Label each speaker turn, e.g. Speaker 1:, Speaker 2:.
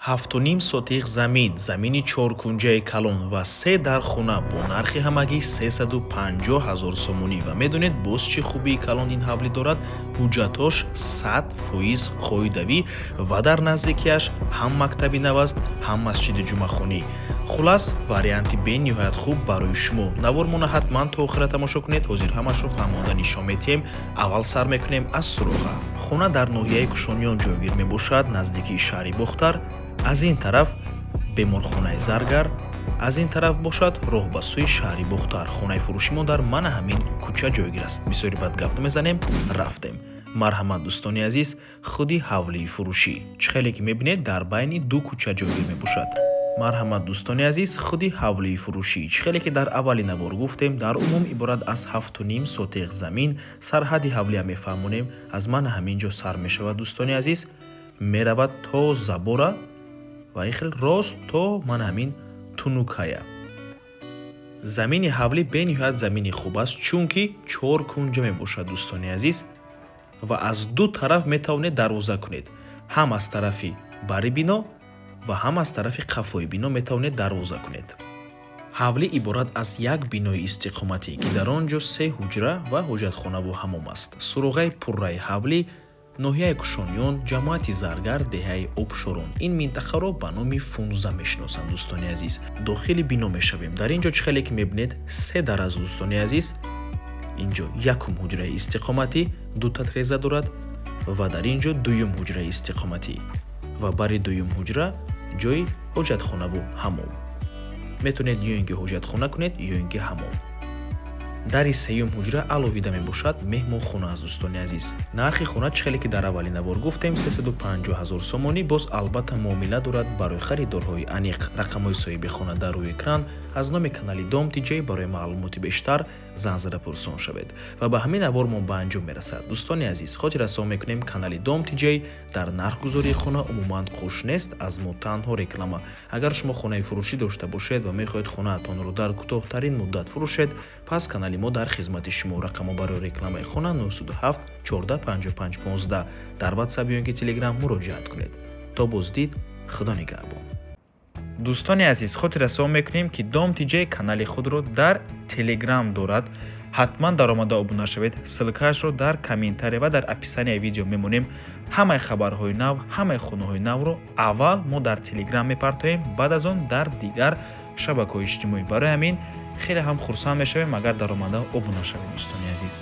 Speaker 1: 7,5 сотих замин, замини чоркунҷаи калон ва се дар хона бо нархи ҳамагӣ 350 ҳазор сомонӣ. Ва медонед, боз чӣ хубии калон ин ҳавлӣ дорад? Ҳуҷҷатҳош 100% қоидавӣ ва дар наздикиаш ҳам мактаби нав аст, ҳам масҷиди ҷумъахонӣ. Хулас, варианти бениҳоят хуб барои шумо. Навормона ҳатман то охира тамошо кунед. Ҳозир ҳамашро фаҳмонда нишон медиҳем. Аввал сар мекунем аз суроға. Хона дар ноҳияи Кушониён ҷойгир мебошад, наздикии шаҳри Бохтар. Аз ин тараф беморхонаи Заргар, аз ин тараф бошад роҳ ба сӯи шаҳри Бохтар. Хонаи фурӯши мо дар мана ҳамин кӯча ҷойгир аст. Бисёри бад гап намезанем, рафтем. Марҳамат, дӯстони азиз, худи ҳавлии фурӯшӣ. Чӣ хеле ки мебинед, дар байни ду кӯча ҷойгир мебошад. Марҳамат, дӯстони азиз, худи ҳавлии фурӯшӣ. Чӣ хеле ки дар аввали навор гуфтем, дар умум иборат аз 7,5 сотих замин. Сарҳади ҳавлия мефаҳмонем: аз мана ҳамин ҷо сар мешавад, дӯстони азиз, меравад то забора ва ин хел рост то мана ҳамин тунукая. Замини ҳавлӣ бениҳоят замини хуб аст, чунки чор кунҷа мебошад, дӯстони азиз, ва аз ду тараф метавонед дарвоза кунед. Ҳам аз тарафи бари бино ва ҳам аз тарафи қафои бино метавонед дарвоза кунед. Ҳавлӣ иборат аз як бинои истиқоматӣ, ки дар он ҷо се ҳуҷра ва ҳоҷатхонаву ҳамом аст. Суроғаи пурраи ҳавлӣ: ноҳияи Кушониён, ҷамоати Заргар, деҳаи Обшорон. Ин минтақаро ба номи Фунза мешиносанд, дӯстони азиз. Дохили бино мешавем. Дар ин ҷо, чӣ хеле ки мебинед, се дар аст, дӯстони азиз. Ин ҷо якум ҳуҷраи истиқоматӣ, дута треза дорад, ва дар ин ҷо дуюм ҳуҷраи истиқоматӣ ва бари дуюм ҳуҷра ҷои ҳоҷатхонаву ҳамом. Метавонед ё ин ки ҳоҷатхона кунед, ё ин ки ҳамом. Дари сеюм ҳуҷра алоҳида мебошад, меҳмонхона аст, дӯстони азиз. Нархи хона, чӣ хеле ки дар аввали навор гуфтем, 350 ҳазор сомонӣ. Боз, албатта, муомила дорад. Барои харидорҳои аниқ рақамҳои соҳиби хона дар рӯи экран. Аз номи канали Дом Тиҷей барои маълумоти бештар занг зада пурсон шавед. Ва ба ҳамин навормон ба анҷом мерасад, дӯстони азиз. Хотиррасон мекунем, канали Дом Тиҷей дар нархгузории хона умуман қуш нест, аз мо танҳо реклама. Агар шумо хонаи фурӯшӣ дошта бошед ва мехоҳед хонаатонро дар кӯтоҳтарин муддат фурӯшед, пас канали мо дар хизмати шумо. Рақамҳо барои рекламаи хона 907 14 55 15. Дар Ватсап ё ин ки Телеграм муроҷиат кунед. То боздид, Худо нигаҳбон. Дӯстони азиз, хотиррасон мекунем, ки Дом Тиҷей канали худро дар Телеграм дорад. Ҳатман даромада обуна шавед. Ссылкаашро дар комментария ва дар описанияи видео мемонем. Ҳамаи хабарҳои нав, ҳамаи хонаҳои навро аввал мо дар Телеграм мепартоем, баъд аз он дар дигар шабакаҳои иҷтимоӣ. Барои ҳамин хеле ҳам хурсанд мешавем, агар даромада обуна шавед, дӯстони азиз.